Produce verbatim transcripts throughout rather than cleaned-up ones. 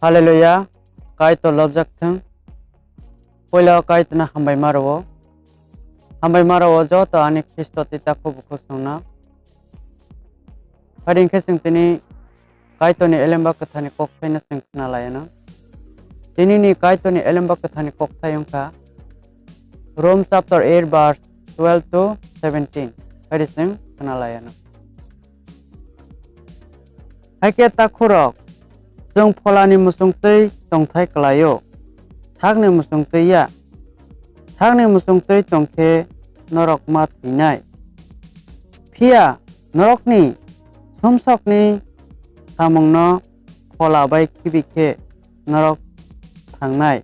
Hallelujah, Kaitor lobjak thung. Puila o Kaitorno hambai ma rwo. Hambai ma rwo joto ani Khristo tei takhuk bukhuk songno. Hari hwnkhe chwng tini Kaitorni Elemba Kwtharni kokthai no chwng khna lai anw. Tini ni Kaitorni Elemba Kwtharni kokthai wngkha Rome chapter eight verse twelve to seventeen. Hari chwng khna lai anw. Hai khe takhurok, chwng pholani muchungtwi tongthai kwlaio, thakni muchungtwi ya. Thakni muchungtwi tong khe norok ma thwinai. Phiya norokni sumsokni samungno phola bai khibi khe norok thangnai.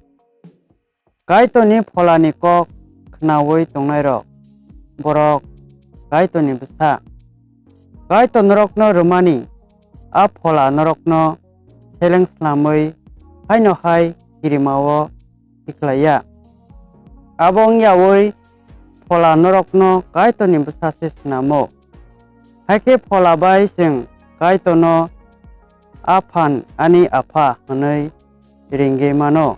Kaitorni pholani kok khnaui tongnairok, borok Kaitorni bwsa. Kaitor norokno rwmani a phola norokno seleng snamwi haino hai kirimao tikhlai ya. Abo wng yaui phola norokno Kaitorni bwsa se snamo. Hai khe phola bai chwng Kaitorno a phan ani Apha hwnwi ringwi mano.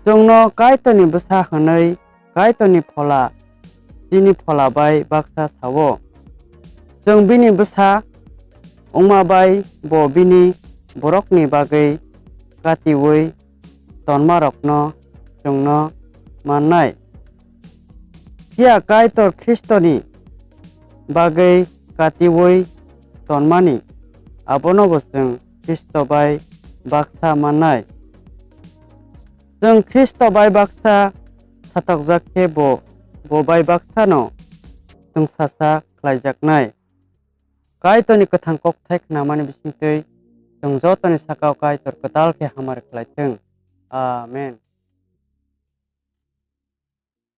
Chwngno Kaitorni bwsa hwnwi Kaitorni phola chini phola bai baksa sao. Chwng bini bwsa wngma bai bo bini borokni bagwi katiui tonmarokno chwngno mannai. Phiya Kaitor Khristoni bagwi katiui tonmani, abono bo chwng Khristo bai baksa mannai. Chwng Khristo bai baksa satokjak khe bo, bo bai baksano chwngsacha khlaijaknai. Kaitorni kwthang kokthai khnamani bisingtwi chwng jotoni sakao Kaitor kwtal khe hamari khlai thung. Amen.